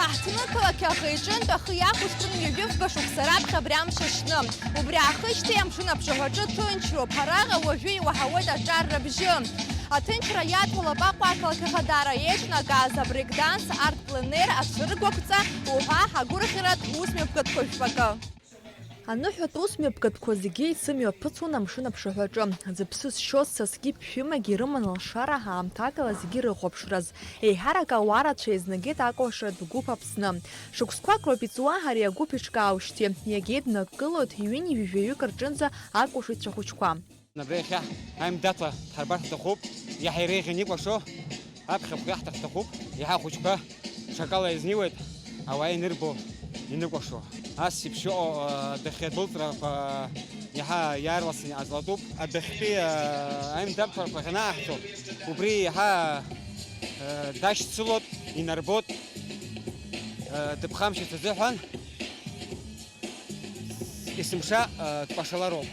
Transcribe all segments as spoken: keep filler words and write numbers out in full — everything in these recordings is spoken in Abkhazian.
Аҳҭнықалақь аӷа иҿынтә ахы иақәызҵон ҩажәи фба шықәса раԥхьа абри амш аҽны. Убри аахижьҭеи амшын аԥшаҳәаҿы ҭынчроуп. Араҟа уажәы иуаҳауеит аҿар рыбжьы. Аҭынчра иадҳәалоуп Аҟәа ақалақь Ахадара еиҿнакааз абрейкданс, арт-пленер, ацәыргақәҵа уҳәа агәырӷьаратә усмҩаԥгатәқәа жәпакы. Аныҳәатә усмҩаԥгатәқәа зегьы исымҩаԥысуан амшын аԥшаҳәаҿы. Зыԥсы зшьоз сасгьы ԥшәымагьы ирыман алшара аамҭакала зегьы рыхәаԥшраз. Еиҳарак ауаа рацәа еизнагеит акәашаратә гәыԥ Аԥсны. Шықәсқәак роуп иҵуа ари агәыԥ иҿкаауеижьҭеи. Иагьеиднакылоит ҩынҩажәаҩык рҿынӡа акәашаҩцәа хәыҷқәа. Абри иахьа аимдаҭла дҳарбар ҳҭахуп, иаҳа иреиӷьын икәашо, аԥхьахә иаҳҭар ҳҭахуп, иаҳа ахәыҷқәа ҽакала иазнеиуеит, ауаа инырбо, иныкәашо. Ас еиԥш иҟоу, а, адәахьы адәылҵрақәа иаҳа иаарласны иҟаҵатәуп. Адәахьтәи, а, аимдаҭларақәа ахьанааҳҵо, убри иаҳа, а, дашьцылоит, инарбоит, а, дыԥхамшьарц азыҳәан есымша, а, дкәашалароуп.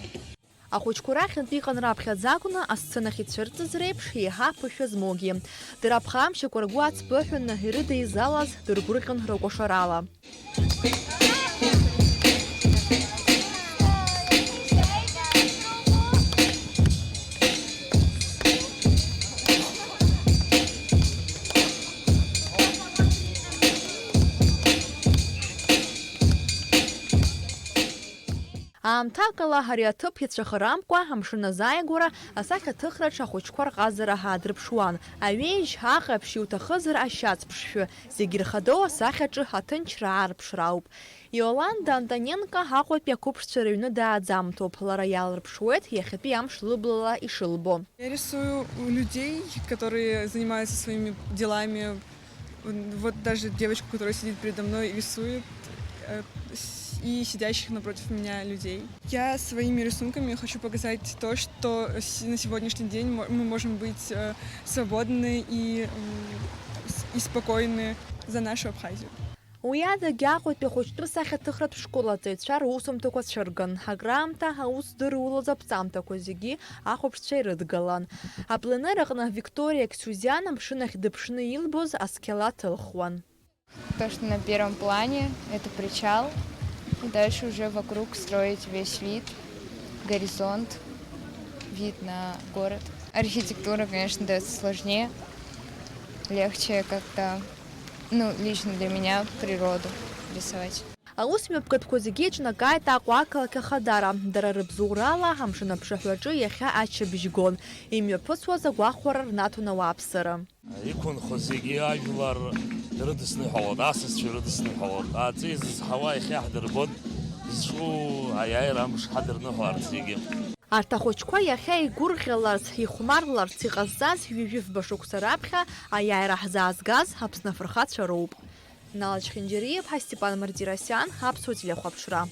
Ахәыҷқәа рахьынтә иҟан раԥхьаӡа акәны асценахь ицәырҵыз реиԥш, еиҳа ԥышәа змоугьы. Дара ԥхамшьакәа ргәы ацԥыҳәаны ирыдеизалаз дыргәырӷьон рыкәашарала. Аамҭакала ари аҭыԥ иацәыхарамкәа, амшын азааигәара асахьаҭыхраҿы ахәыҷқәа рҟазара ҳаадырԥшуан. Аҩежь, аҟаԥшь, иуҭахызар ашьац ԥшшәы, зегь ирхадоу асахьаҿы аҭынчра аарԥшра ауп. Иоланда Антоненко Аҟәатәи ақәыԥшцәа рыҩны дааӡамҭоуп, лара иаалырԥшуеит иахьатәи амш лыблала ишылбо. Я рисую людей, которые занимаются своими делами. Вот даже девочку, которая сидит передо мной, рисует, э, с- и сидящих напротив меня людей. Я своими рисунками хочу показать то, что с- на сегодняшний день мо- мы можем быть, э, свободны и, м, с- и спокойны за нашу Абхазию. Уи адагьы Аҟәатәи ахәыҷтәы сахьаҭыхратә школ аҵаҩцәа русумҭақәа цәырган. Акраамҭа аус здырулоз аԥҵамҭақәа зегьы ахәаԥшцәа ирыдгалан. Апленер аҟны Викториа Ксузиан амшын ахь дыԥшны илбоз асқьала ҭылхуан. То, что на первом плане, это причал, и дальше уже вокруг строить весь вид, горизонт, вид на город. Архитектура, конечно, дается сложнее, легче как-то, ну, лично для меня, природу рисовать. Аусмҩаԥгатәқәа зегьы еиҿнакааит Аҟәа ақалақь Ахадара. Дара рыбзоурала, амшын аԥшаҳәаҿы иахьа аччабжь гон. Имҩаԥысуаз агәахәара рнаҭон ауааԥсыра. Иқәынхо зегьы ажәлар ирыдысныҳәалоит, асасцәа ирыдысныҳәалоит. Аҵеи зызҳауа иахьа ҳдырбоит, изҿу аиааира амш ҳадырныҳәаларц зегьы. Арҭ ахәыҷқәа иахьа игәырӷьаларц, ихәмарларц иҟазҵаз ҩажәи фба шықәса раԥхьа аиааира ҳзаазгаз Аԥсны афырхацәа роуп. Нал Чхинџьариа-иԥҳа, Степан Мартиросиан, Аԥсуа телехәаԥшра.